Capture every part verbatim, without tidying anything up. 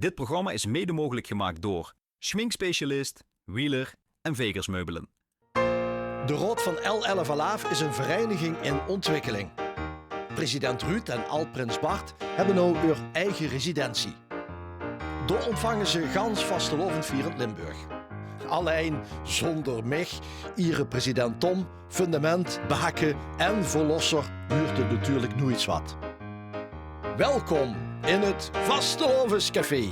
Dit programma is mede mogelijk gemaakt door schminkspecialist Wieler en Vegers Meubelen. De Raod van L Elf Alaaf is een vereiniging in ontwikkeling. President Ruud en ald-prins Bart hebbe now eur eige residentie. Dao ontvange ze gans vastelaovendvierend Limburg. Allein zonder mich, iere president Tom, fundament, behakke en verlosser wuurt 't natuurlik noeits wat. Welkom in 't Vastelaovescafé.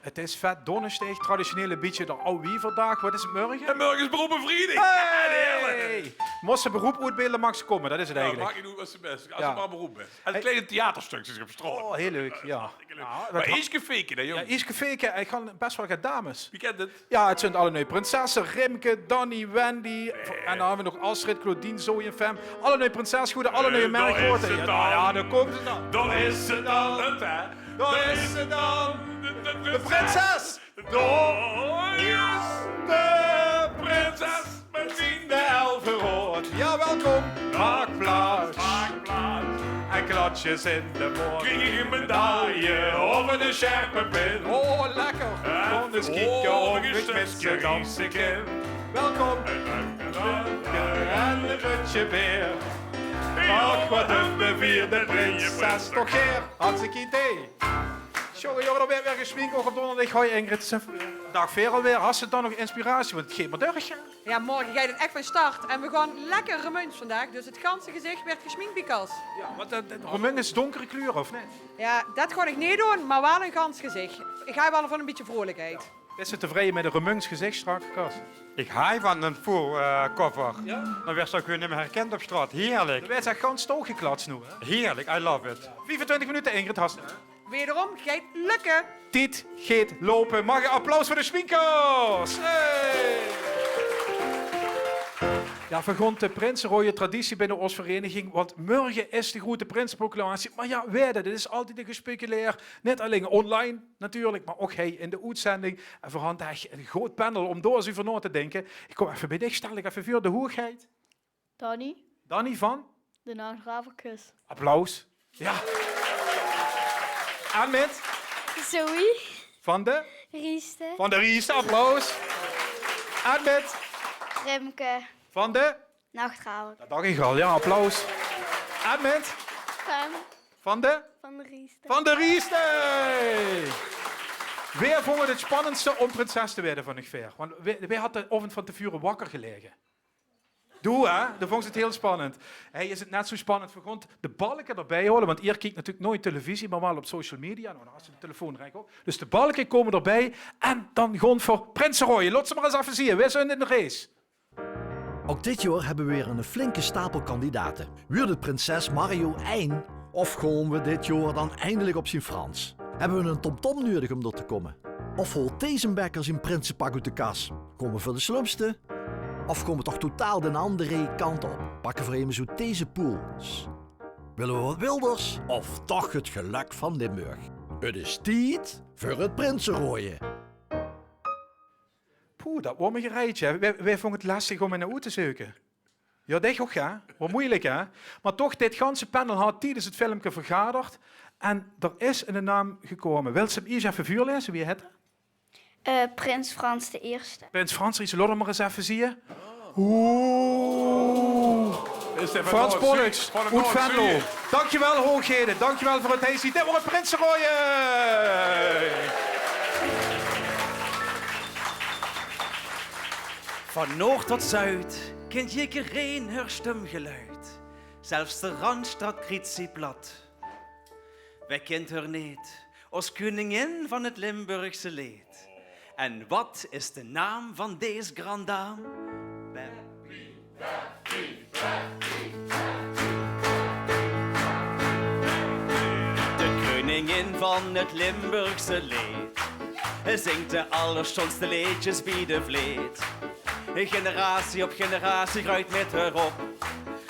Het is Vet Donnesdig, traditioneel e bietje de Auw Wieverdaag. Wat is het mörge? En mörge is Beroep en Vriedig. Hey! Ja, heerlijk. Mós ze beroep oetbeelde, maag ze kómme. Dat is het eigenlijk. Maak je doen wat ze best. Als je maar beroep bent. En kleine theaterstukjes op straat. Oh, heel leuk, ja. Hartstikke leuk. Maar eerst cafeeke, hè, jong? Ja, eerst cafeeke. Ik ga best wel get dames. Wie kent het? Ja, het zunt allebei prinsesse. Rimke, Danny, Wendy. En dan hebbe we nog Astrid, Claudine, Zoe en Fem. Allebei prinsesgoede, allebei merkgroete. Ja, ja, daar komen ze dan. Daar is ze dan. Daar is ze dan. De, de, de prinses. Daar is de prinses. Met zien de elfenrood. Ja, welkom. Maak plaats. Maak plaats. En klatsjes in de mond. Krijg ik een medaille of een scherpe pin. Oh, lekker. Van de schietje of het met je dansen kind. Welkom. En een rutje beer. Ach, wat een bevierde prinses toch geer. Hartstikke idee. Sorry, jongen, dan werd weer gesminkt, ook op donderdag. Hoi Ingrid. Dag Veer alweer. Hast ze dan nog inspiratie? Want het geeft maar door, hè? Ja, morgen gaat het echt van start. En we gaan lekker Remunjs vandaag. Dus het ganse gezicht werd gesminkt bij Cas. Ja, want de, de Remunj is donkere kleuren, of niet? Ja, dat ga ik niet doen, maar wel een gans gezicht. Ik ga wel van een beetje vrolijkheid. Bent ze tevreden met een Remunjs gezicht straks, Cas? Ik haai van een full eh, cover. Ja? Dan werd ze ook weer niet meer herkend op straat. Heerlijk. Dan werd ze echt gans toegeklats nu, hè? Heerlijk, I love it. Vijfentwintig minuten, Ingrid Hasten. Wederom, geit lukke. Tied geit lope. Mag ik applaus voor de sminkers? Hey! Ja, vergond de prinserooie traditie binnen ons vereniging, want morgen is de grote prinsenproclamatie. Maar ja, weer, dat is altijd een gespeculeer. Niet alleen online natuurlijk, maar ook hij in de uitzending. En verhand echt een groot panel om door eens over na te denken. Ik kom even bij dich, stel ik even voor, de hoogheid. Danny. Danny van? De Nagraverkus. Applaus. Ja. En met? Zoe. Van de? Rieste. Van de Rieste, applaus. En met? Rimke. Van de? Nachtraver. Dat dacht ik al, ja, applaus. En met? Fem. Van de? Van de Rieste. Van de Rieste! Weer vond het het spannendste om prinses te worden, vond ik ver. Want weer, weer had de avond van tevoren wakker gelegen. Doe, hè? Dan vond ze het heel spannend. Hey, is het net zo spannend voor grond de balken erbij holen? Want hier kijkt natuurlijk nooit televisie, maar wel op social media. Nou, dan als je de telefoon recht op. Dus de balken komen erbij. En dan gewoon voor prinsenrooien. Laat ze maar eens even zien. Wij zijn in de race. Ook dit jaar hebben we weer een flinke stapel kandidaten. Wuurt het prinses Mario één? Of gaan we dit jaar dan eindelijk op zijn Frans? Hebben we een tomtom nodig om door te komen? Of holt Thesenbekker zijn prinsenpak uit de kas? Gaan we voor de slumste? Of gaan we toch totaal de andere kant op? Pakken we immers uit deze pool? Willen we wat Wilders? Of toch het geluk van Limburg? Het is tijd voor het prinsenrooien. Poeh, dat wordt me gereidje. Wij, wij vonden het lastig om een oet te zoeken. Ja, dat ook, ja. Wat moeilijk, hè? Maar toch, dit ganse panel had tijdens het filmke vergaderd. En er is een naam gekomen. Wilt ze hem eerst even voorlezen? Wie heet hij? Eh, Prins Frans de Eerste. Prins Frans, iets laat hem maar eens even zien. Oeh. Frans Pollux, uit Venlo. Dankjewel, hoogheden. Dankjewel voor het heisi. Dit wordt het prinsenrooien. Van noord tot zuid kint jikkereen heur stumgeluid. Zelfs de Randstad kriet zie plat. Wij kint heur neet, os kuningin van het Limburgse leed. En wat is de naam van deze grande dame? Beppie, Beppie, Beppie, Beppie. De kuningin van het Limburgse leed. Zingt de allerschoonste leedjes bij de vleet. Generatie op generatie groeit met haar op.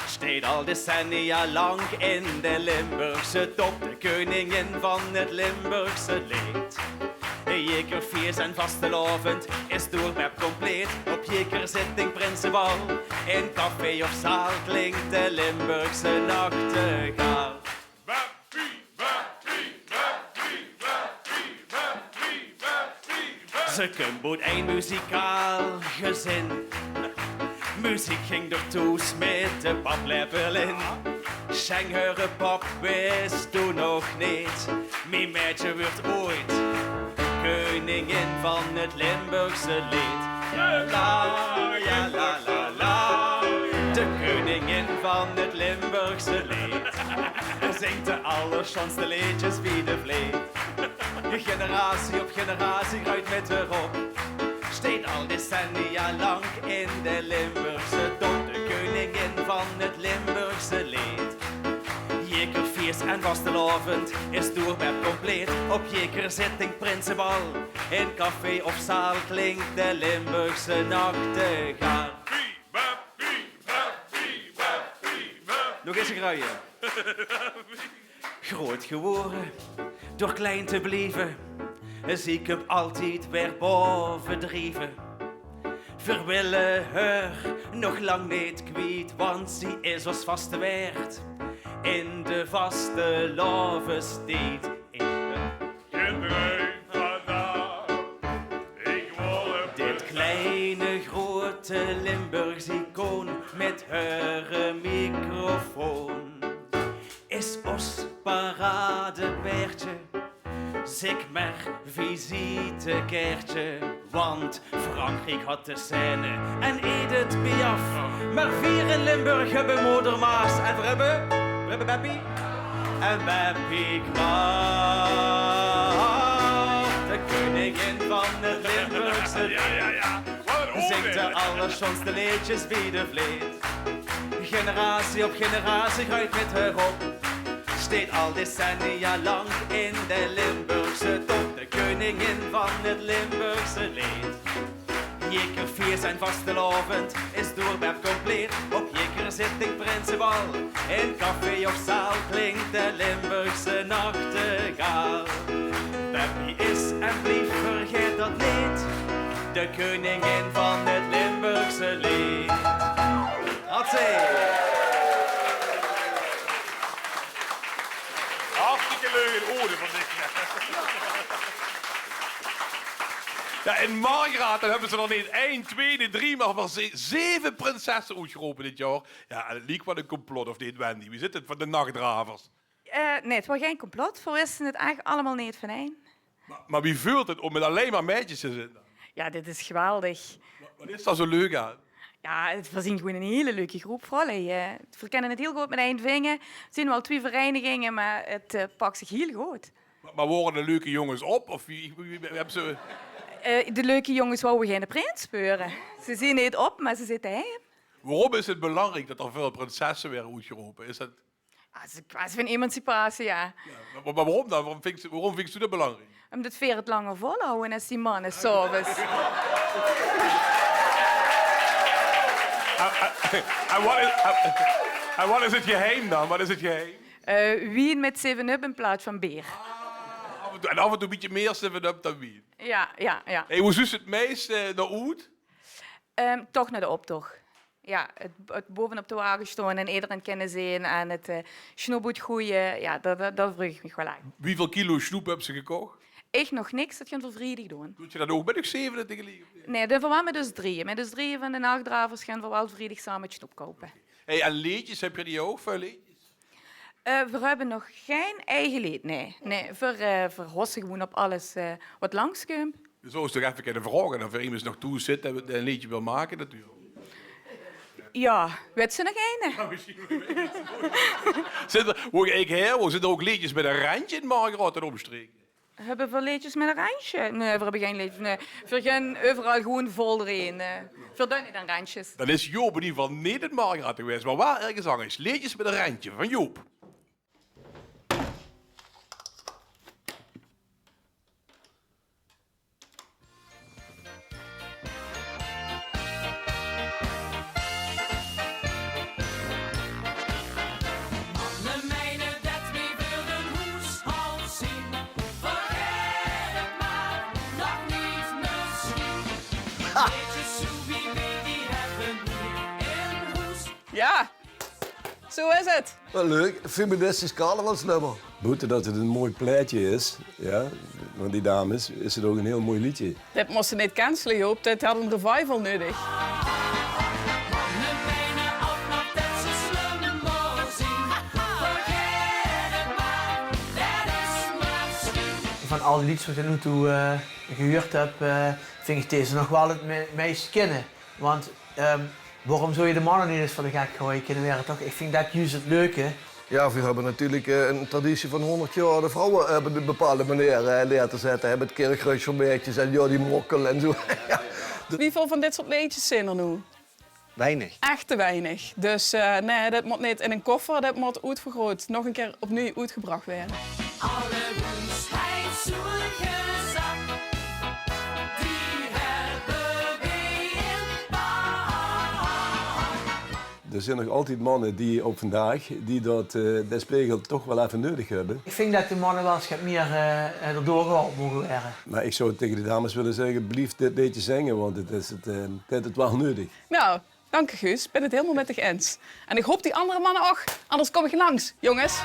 Steet al decennia lang in de Limburgse top. De kuningin van het Limburgse leed. Jikker fieës en vastelaovend is door Bep compleet. Op jikker zitting, prinsebal, in café of zaal klinkt de Limburgse nachtegaal. Beppie, Beppie. Ze kump oet ein muzikaal gezin. Meziek ging d'r thoes mit de paplepel in. Sjeng häöre pap wis toen nog neet: mien maedje wuuert ooit keuningin van 't Limburgse leed. La, ja, la, la, la. De keuningin van 't Limburgse leed. Zingt de allersjoonste leedjes bie de vleet. Generatie op generatie greujt mit häör op. Sjteet al decennia lank in de Limburgse top. De keuningin van 't Limburgse leed. Jeker fieës en vastelaovend is Doerbep compleet. Op jeker zitting, prinsebal, in café of zaal klinkt de Limburgse nachtegaal. Nog ins ein greuje. Groot gewore, door klein te blieve, zie ik häör altied weer bove drieve. Veer wille häör nog lang neet kwiet, want zie is ós vaste waerd in de vastelaovestied. Ich gedreump vanaaf, ich wol 'm. Dit kleine, grote Limburgs icoon mit häöre microfoon is ós paradepaerdje, zèk mer visitekaerdje. Want Frankriek hat de Seine en Edith Piaf. Mer veer in Limburg höbbe Moder Maas en veer höbbe, veer höbbe Beppie. En Beppie Knaap, de keuningin van 't Limburgse leed. Ja, ja, ja. Wat ein zingt de allersjoonste leedjes bie de vleet. Generatie op generatie greujt mit häör op. Sjteet al decennia lank in de Limburgse top. De keuningin van 't Limburgse leed. Jeker fieës en vastelaovend is Doerbep compleet. Op jeker zitting, prinsebal, in café of zaal klinkt de Limburgse nachtegaal. Beppie is en blief, vergaet dat neet, de keuningin van 't Limburgse leed. Hatsé! Hartstikke leuk, ein ode van dich. Ja, in Margraten höbbe ze d'r neet ein, twee, neet drie, mer, mer ze-, zeve prinsesse oetgerope dit jaor. Ja, en 't liek waal ein complot, of neet, Wendy? Wie zit 't van de Nachdravers? Eh, nae, 't waor gein complot. Veer wiste 't eigelik allemaol neet vanein. Mer, mer wie veult 't óm mit allein mer maedjes te zeen dan? Ja, dit is geweldig. Wa-, wat is dao zo leuk aan? Ja, 't, veer zien gewoen 'n hiel leuke groep vrouwluuj, eh. Veer kinne 't hiel good mit ein vinge. 't Zien waal twie vereiniginge, mer 't, eh, pak zich hiel good. Mer, mer waore de leuke jónges op? Of wie, wie, wie, wie höbbe ze... Eh, de leuke jónges wouwe geine prins weure. Ze zien neet op, mer ze zitte heim. Waorom is 't belangriek dat d'r väöl prinsesse waere oetgerope? Is dat... Ah, 't is ein kwestie van emancipatie, ja. Ja, mer, mer waorom dan? Waorom vinjs, waorom vinjs doe dat belangriek? Ómdat veer 't langer volhawwe es die manne 's aoves. En, en, en wat is, en, en wat is 't geheim dan? Wat is 't geheim? Eh, wien mit seven-up in plaats van beer. Ah, af en toe, en af en toe ein bietje mier seven-up dan wien. Ja, ja, ja. Hey, wo zuus se 't meis, eh, nao oet? Ehm, toch nao de optoch. Ja, 't, 't bovenop de wage staon en ederein kinne zeen en 't, eh, snoep oetgoeie. Ja, dat, dat, dao vreug ich mich waal aan. Wieväöl kilo snoep höbs se gekoch? Ich nog niks, dat gaon veer vriedig doon. Doot geer dat ouch mit us zevene tegeliek? Nae, dat doon veer waal mit us drieje. Mit us drieje van de Nachdravers gaon veer waal vriedig same 't snoep koupe. Hey, en leedjes, höb geer die ouch, väöl leedjes? Eh, veer höbbe nog gein eige leed, nae. Nae, veer, eh, veer hosse gewoen op alles, eh, wat langs kump. Doe zous toch effe kinne vraoge of d'r emes nog thoes zit dae ein leedje wil make, natuurlik. Ja, wits se nog eine? Zit d'r, wo ich eigelik haer, wo zit d'r ouch leedjes mit ein rentje in Margraten en ómstreke? Höbbe veer leedjes mit ein rentje? Nae, veer höbbe gein leedjes. Nae, veer gaon euveral gewoen vol d'rin, eh. Veer doon neet aan rentsjes. Dan is Joop in eder geval neet in Margraten gewaes, mer waal örges angers. Leedjes mit ein rentje van Joop. Manne meine det wej veur de hoeshald zien. Vergaet 't mer, nog neet mesjien. Leedjes zoe wie wej die höbbe wej in hoes. Ja, zoe is 't. Leuk, feministisch carnavalsnummer. Boete dat het ein mooi plaetje is, ja, van die dames, is het ouch ein hieël mooi leedje. Dit mós se neet cancele, Joop. Dit had ein revival nudig. Van al die leedjes wat ich tot noe toe, eh, gehuurd höb, eh, vinj ich deze nog waal het me-, meist kinne. Want, ehm, waorum zouw se de manne neet ens veur de gek gaon kinne waere, toch? Ich vinj det juust het leuke. Ja, veer höbbe natuurlik, eh, ein traditie van hóngerd jaor de vrouwe op ein bepaalde meneer, eh, neer te zette, hè, mit kirchruis veur maedjes en ja, die mokkel en zo. Ja. Wieväöl van dit soort leedjes zeen d'r noe? Weinig. Ech te weinig. Dus, eh, nae, dit mót neet in ein koffer, dit mót oetvergroot, nog ein kieër opnuuj oetgebrach waere. Alle woensheid zoelgezag, die höbbe veer in pacht. D'r zeen nog altied manne die op vandaag, die dat, eh, de spegel toch waal effe nudig höbbe. Ich vinj det de manne waal ens get mieër, eh, d'r doorgehaold moge waere. Mer ich zou taenge de dames wille zègke, blief dit leedje zinge, want het is het, eh, het haet het waal nudig. Nou, dank dich, Guus. Ich bön het hielemaol mit dich eins. En ich haop die anger manne ouch, anders kóm ich langs, jónges.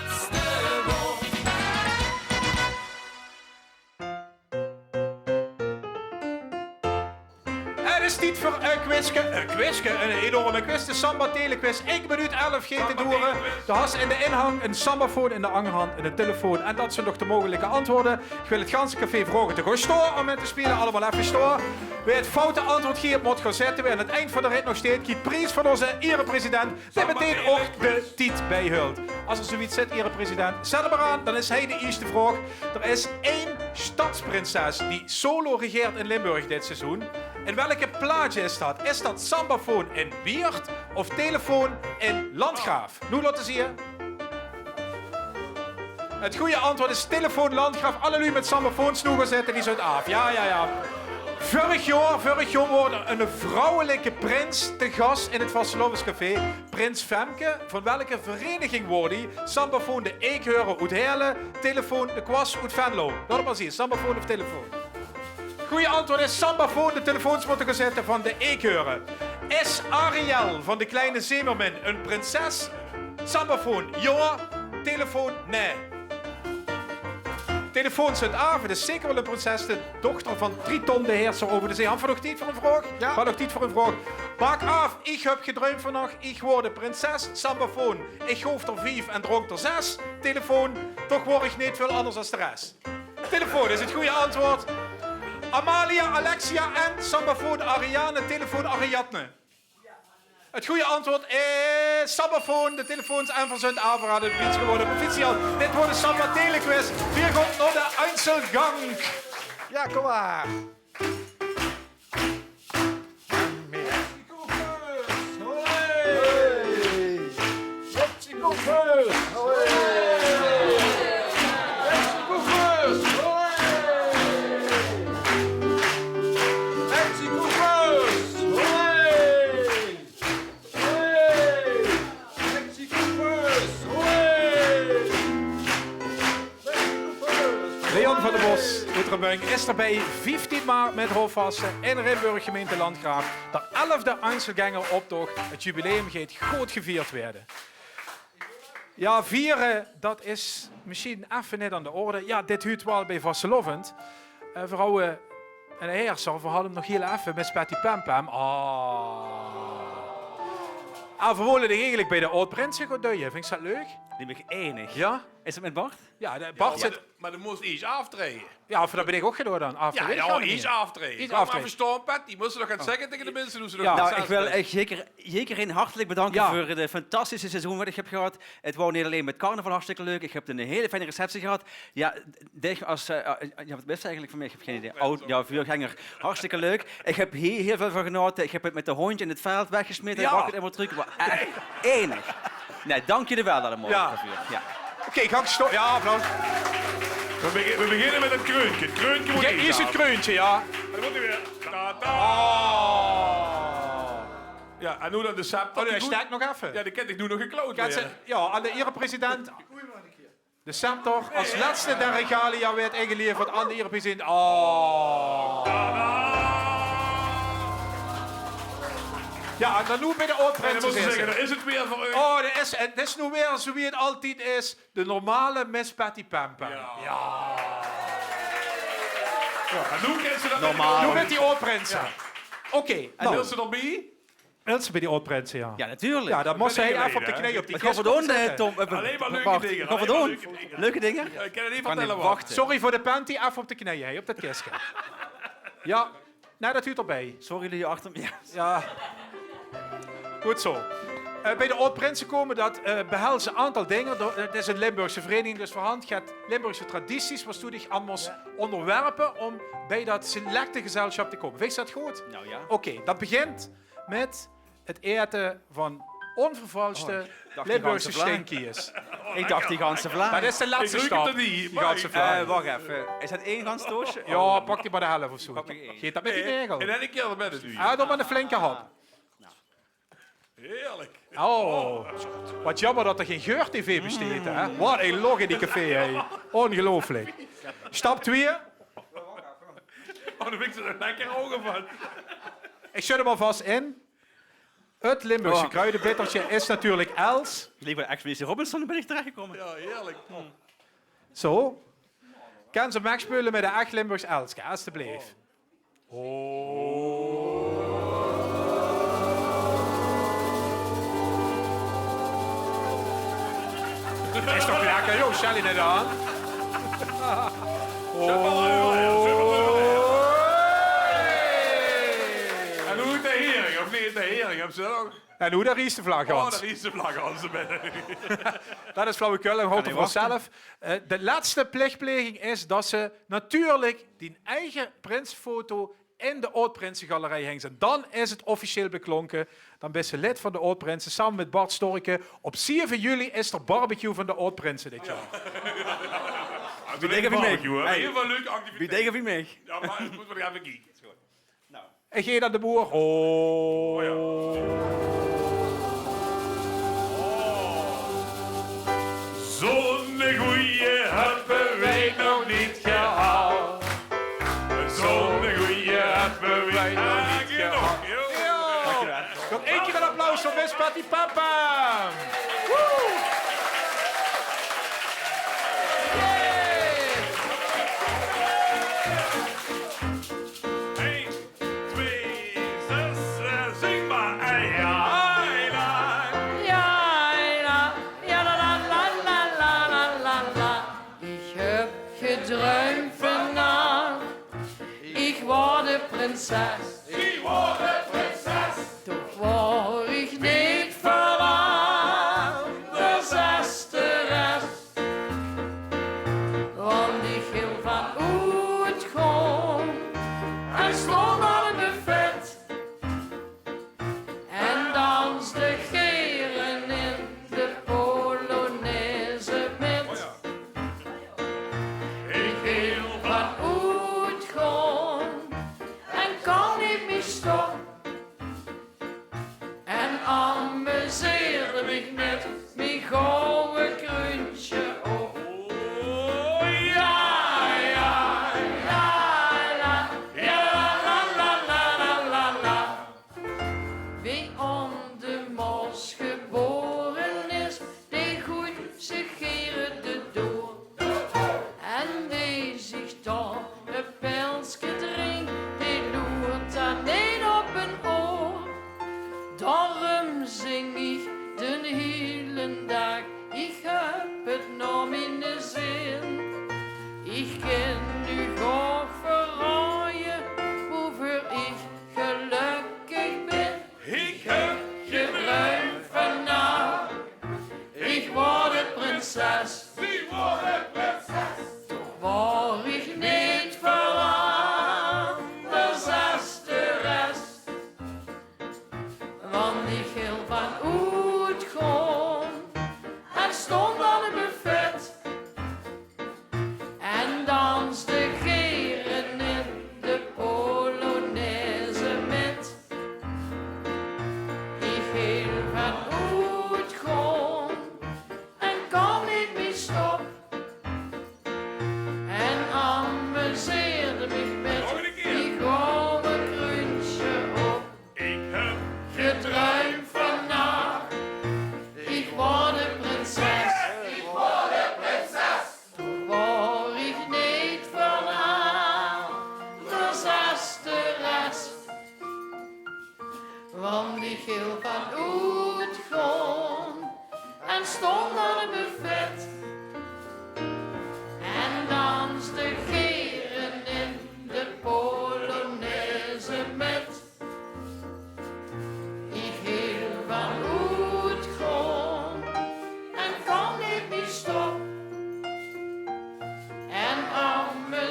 Het is tied veur ein quizke, ein quizke, ein enorme quiz, de Samba Telequiz. Ein minuut elf geit 't doere. Doe has in de eine hand ein sambafoon, in de anger hand ein telefoon. En dat zeen toch de meugelike antwoorde. Ich wil het ganse café vraoge te gaon staon óm mit te speule. Allemaol effe staon. Wae het foute antwoord gieët, mót gaon zitte. Wae aan het eind van de rit nog steit, kriet pries van ózze erepresident, dae metein ouch de tied bijhult. As d'r zoewied zit, erepresident, zèt 'm mer aan, dan is hie de ierste vraog. D'r is ein stadsprinses die solo regeert in Limburg dit seizoen. In welke plaats is dat? Is dat sambafoon in Wieërt of telefoon in Landgraaf? Noe laote zeen. Het goeie antwoord is telefoon Landgraaf. Alle luuj mit sambafoons noe gaon zitte, die zunt aaf. Ja, ja, ja. Vörig jaor, vörig jaor woort ein vrouwelike prins te gas in het Vastelaovescafé. Prins Femke, van welke vereiniging woort die? Sambafoon de Eekheure oet Heële, telefoon de Kwas oet Venlo. Laot 't mer zeen, sambafoon of telefoon? Goeie antwoord is sambafoon, de telefoons mótte gaon zitte, van de Eekheure. Is Ariel van de Kleine Zemermin ein prinses? Sambafoon, jao. Telefoon, nae. Telefoons zunt aaf, het is zeker waal ein prinses, de dochter van Triton, de heerser euver de zee. Höbbe veer nog tied veur ein vraog? Ja. Veer höbbe nog tied veur ein vraog. Baak aaf, ich höb gedruimp vannach, ich woort de prinses. Sambafoon, ich goof d'r vief en drónk d'r zes. Telefoon, toch woort ich neet väöl anders as de res. Telefoon is het goeie antwoord. Amalia, Alexia en sambafoon Ariane, telefoon Ariadne. Het goeie antwoord is sambafoon, de telefoons en veer zunt aaf, veer hadde de pries gewónne. Proficiat, dit waas de Samba Telequiz. Veer gaon nao de Einzelgang. Ja, kóm mer. Leon van der Bos oet Remunj is d'r bie, vieftien maart mit Houvast in Rimburg, gemeinte Landgraaf. D'r elfde Einzelgänger-optoch. Het jubileum geit good gevierd waere. Ja, viere, dat is mesjien effe neet aan de orde. Ja, dit huurt waal bie vastelaovend. Eh, veer hawwe eine heerser, veer hawwe 'm nog hieël effe mit Spetty Pem Pem. Ah. Ah, veer wólle dich eigelik bie de aod-prinse gaon duie. Vinjs se dat leuk? Die vinj ich enig. Ja? Is het mit Bart? Ja, de Bart zit... Mer de, mer de mós iers aaftraeje. Ja, veur dat bön ich ouch gedoon dan. Aaf, ja, dat weit ich gaar neet mieër. Iers aaftraeje. Iers aaftraeje. Mer versjtaon, Pet, die mós nog get zègke taenge de minse wie ze nog... Ja, ich wil ech zeker, zekereen hartelik bedanke veur de fantastische seizoen wat ich höb gehad. Het waas neet allein mit carnaval hartstikke leuk. Ich höb ein hieël fijn receptie gehad. Ja, dich as, eh, ja, wat bös se eigelik van mich? Ich höb gein idee. Oh, ja, veurgenger. Hartstikke leuk. Ich höb hie hieël väöl van genaote. Ich höb het mit de hóndj in het veld weggesmete. Ja. Waat het ummer trök. Waas ech enig. Nae, dank dich waal allemaol daoveur. Ja. Oké, gaon ich stop. Ja, applaus. Veer begi-, veer beginne mit het kreunke. Het kreunke mót... Ja, iers het kreunke, ja. Dan mót 'r weer. Ta, ta. Oh. Ja, en noe dan de scepter. Oh, dae steit nog effe. Ja, dae kin ich noe nog geklaud waere. Ja, aan de erepresident. De scepter as lèste der regalia waert ingeleverd aan de erepresident. Oh. Jao, en dan noe bij de aod-prinse zègke. Dao is 't weer veur uch. Oh, det is, en det is noe weer zoe wie 't altied is. De normale Miss Patty Pam Pam. Jao. En noe kins se det normaal. Noe mit die aod-prinse. Oké, en wils se d'rbie? Wils se bij die aod-prinse, jao. Jao, natuurlik. Jao, dan mós se effe op de kneje op die kis kómme zitte. Allein mer leuke dinger. Leuke dinger. Sorry veur de panty, effe op de kneje, hè, op det kiske. Jao. Nae, det huurt d'rbie. Sorry, die achter mich. Jao. Good zoe. Eh, bij de aod-prinse kómme, det, eh, behels 'n aantal dinger. Det is 'n Limburgse vereniging, dus veurhand get Limburgse tradities, wo se dich aan mós óngerwerpe óm bij det selecte gezelsjap te kómme. Vinjs se det good? Oké, det begint mit 't aete van ónvervalste Limburgse sjtinkies. Ich dach die ganse vlaag. Det is de lètste sjtap. Die ganse vlaag. Eh, wach effe. Is det ein gans doosje? Jao, pak die mer de hèlf of zoe. Geet det mit die naegel. En dan ein kier mit 't uur. Ah, dan mer 'ne flinke hap. Heerlik. Oh, waat jaomer det d'r gein geur-tv besteit, hè? Waat ein lóch in die café, hè. Óngeluiflik. Sjtap twieë. Oh, dan vinjs se 't lekker ouge van. Ich sjud 'm alvas in. 't Limburgse kruidebitterke is natuurlik Els. Ich leek bie Expeditie Robinson, dao bön ich terechgekómme. Jao, heerlik. Zoe. Kins se mètspeule mit de ech Limburgs Elske, estebleef? Oh. Is toch lekker, joh, Shelly net aan. Oh. En noe de hering, of neet de hering, höbs se det ouch? En noe de Riesevlag, Hans. Oh, de Riesevlag, Hans. Det is flauwekul, dan haolt 'r vanzelf. Eh, de lètste plichtpleging is det se natuurlik dien eige prinsefoto in de aod-prinsegalerij hings. En dan is 't officieel beklonke. Dan bis se lid van de aod-prinse. Same mit Bart Storken. Op zeve juli is d'r barbecue van de aod-prinse dit jaor. Wie dink geer van mich? Hey, hiel väöl leuke activiteite. Wie dink geer van mich? Jao, mer ich mót waal effe kieke. Ich gaon nao de boer. Oh. Zoe'n goeie höbbe weej nog neet gehad. Zoe'n goeie höbbe weej nog neet gehad. Nog ein kier ein applaus veur Miss Patty Pam Pam. Woe! Ein, twieë, zès, eh, zing mer. Ei, ja, ei, la. Ja, ei, la. Ja, la, la, la. Ich höb gedruimp vannach, ich waor de prinses. Ich waor de prinses. Toch waor ich neet verlang de zèsde res. Want ich hilt van oetgaon en stónd aan 't buffet. En dansde gere in de polonaise mit. Ich hilt van oetgaon en kan neet mie stop. En amuseerde mich mit mien gouwe kreunsje op. Oh, ja, ja, ja, la, ja, la, la, la. Wae aon de Maos gebore is, dae goeit zich gere de door. En wae zich dan e pilske drink, dae loert dan neet op 'n oor. Daorum zing ich den hielen daag, ich höb 't nao miene zin. Ich kin uch ouch verraoje woeveur ich gelökkig bin. Ich höb gedruimp vannach, ich waor de prinses. Wie waor de prinses? Toch waor ich neet verlang de zèsde res. Want ich hilt van oetgaon en stónd aan 't buffet. En dan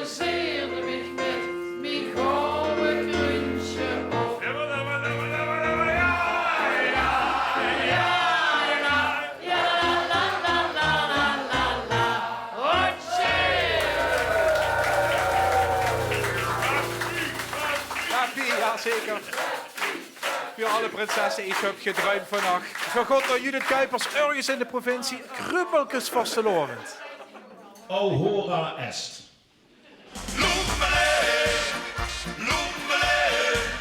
Zeerde mich mit mien gouwe kreuntje op. Happy, ja zeker. Veur alle prinsesse, ich höb gedruimp vannach. Veur God, door Judith Kuipers, örges in de provincie, Krubbelkes vastelaovend. Aurora est.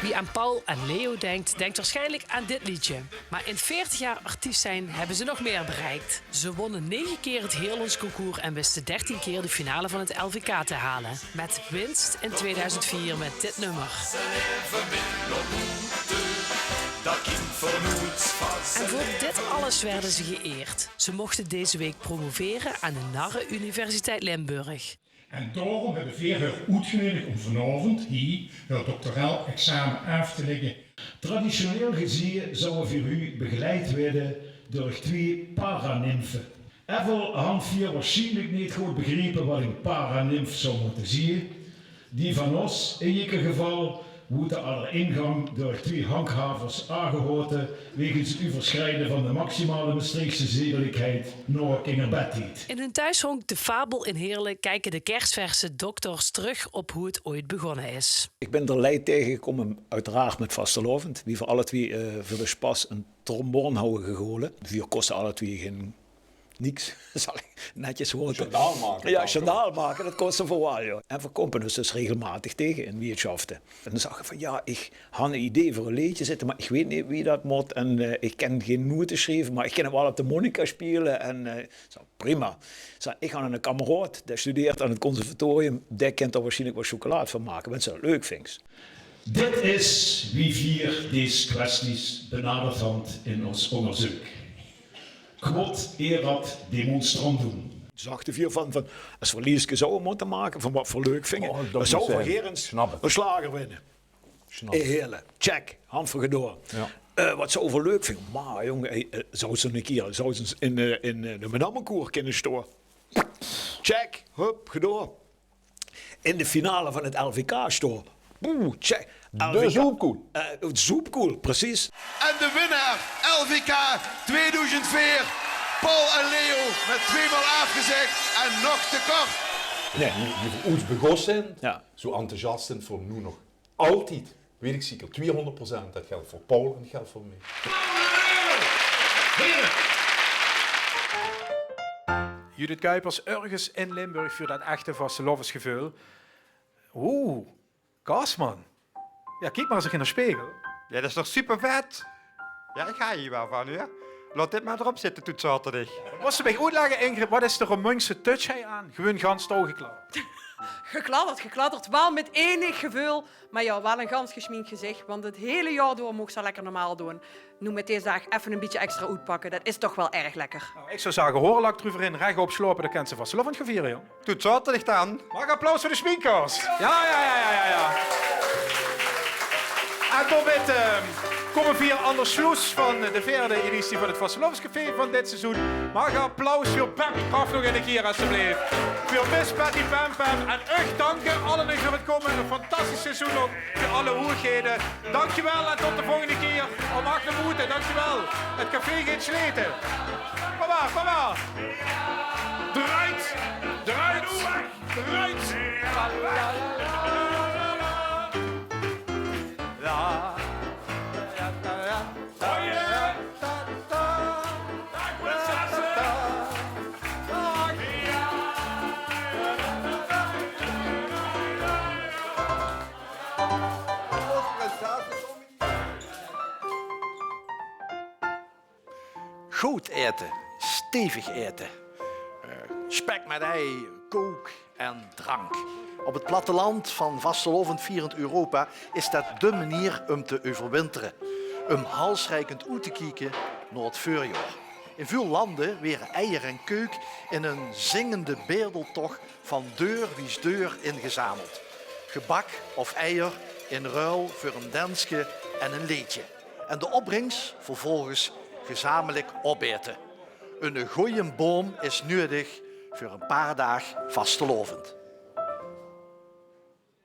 Wie aan Paul en Leo denkt, denkt waarschijnlijk aan dit liedje. Maar in veertig jaar artiest zijn hebben ze nog meer bereikt. Ze wonnen negen keer het Heerlands Concours en wisten dertien keer de finale van het L V K te halen. Met winst in tweeduizend vier met dit nummer. En voor dit alles werden ze geëerd. Ze mochten deze week promoveren aan de Narre Universiteit Limburg. En daorum höbbe veer häör oetgeneudig óm vanaovend hie häör doctoraal examen aaf te lègke. Traditioneel gezieë zouwe veer hu begeleid weëde door twie paranimfe. Evel han veer waarsjienlik neet good begriepe wat ein paranimf zou mótte zieë. Die van ós, in jieker geval, woeëte aan d'r ingang door twie handhavers aangehaote wegens het euverschriede van de maximale Mestreechse zedelikheid nao kingerbedtied. In hun thuishonk De Fabel in Heerlen kijken de kerstverse dokters terug op hoe het ooit begonnen is. Ich bin d'r lei taengegekómme, oeteraard mit vastelaovend, wie veer alle twie, eh, veur de spas ein trombone houwe gegaole. Veer koste alle twie gein niks, zal ich netjes hoate. Sjandaal make, ja, sjandaal make, det koste veer waal, ja. En veer kómme ós dus regelmaotig taenge in wieëtsjafte. En dan zag hae van, ja, ich han ein idee veur ein leedje zitte, maar ich weet neet wie det mót. En, eh, ich kin gein noete sjrieve, maar ich kin waal op de harmonica speule. En, eh, zo, prima. Zo, ich han eine kameraod, dae studeert aan het conservatorium, dae kin d'r waarsjienlik waat sjokkelaat van make, wens se det leuk vinjs. Dit is wie veer dees kwesties benaderd han in ós óngerzeuk. Quod erat demonstrandum. Zagte veer van, van, es veer ein leedje zouwe mótte make van wat veer leuk vinge, dan zouwe veer gaer ein sjlager winne. Ein hele, check, han veer gedaon. Ja. Eh, wat zouwe veer leuk vinge? Maar jóng, eh, eh, zouws se ein kier, zouws se in, eh, in, eh, de Madammekoer kinne staon? Check, hup, gedaon. In de finale van het L V K staon. Boe, check. De Zoepkoel. Eh, het Zoepkoel, precies. En de winnaar L V K tweeduizend veer, Paul en Leo, mit twiemaol aafgezag en nog te kort. Nae, wie, wie veer oeats begós zeen, ja, zo enthousiast zeen veer noe nog altied. Weet ich zeker, tweehonderd procent. Det geldj veur Paul en det geldj veur mich. Judith Kuipers, örges in Limburg veur det echte vastelaovesgeveul. Oeh, Kaasman. Ja, kiek maar ens in de spegel. Ja, det is toch supervet? Ja, ich gaon hie waal van, huur. Laot dit maar d'rop zitte, toet zaoterdig. Mós se mich oetlègke, Ingrid, wat is de Remunjse touch hie aan? Gewoon gans touwgekladderd. Gekladderd, gekladderd. Waal mit enig geveul. Maar ja, waal ein gans gesjmink gezich, want het hele jaor door moogs se lekker normaal doon. Noe mit dees daag effe ein bietje extra oetpakke, det is toch waal erg lekker. Nou, ich zou zage, haorelak d'reuver in, rech op sjlaope, dan kins se vastelaovend gaon viere, jóng. Toet zaoterdig dan. Maag ich applaus veur de sjminkers? Ja, ja, ja, ja, ja, ja. En daomit, eh, kómme veer aan de sjloes van de veerde editie van het vastelaovescafé van dit seizoen. Maag ich applaus veur Pep Kraft nog ein kier, alstublieft. Veur Miss Patty Pam Pam. En uch danke allemaol veur het kómme. Ein fantastisch seizoen ouch. Veur alle hoeëgheden, dankjewel en tot de volgende kier óm ach oer boete. Dankjewel. Het café geit sjlete. Kom maar, kom maar. D'ruit, d'ruit, d'ruit. Good aete, stevig aete. Eh, spek mit ei, kook en drank. Op het platteland van vastelaovendvierend Europa is det dé manier óm te euverwintere. Óm halsreikend oet te kieke nao het veurjaor. In väöl lande waere eier en keuk in ein zingende bedeltoch van deur wies deur ingezameld. Gebak of eier in ruil veur ein denske en ein leedje. En de opbringks vervolges gezamelik opaete. Eine gooje boum is nuuedig veur ein paar daag vastelaovend.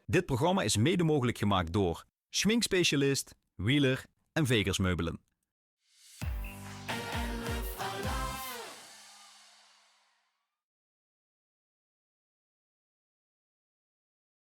Dit programma is mede mogelijk gemaakt door Schminkspecialist, Wieler en Vegers Meubelen.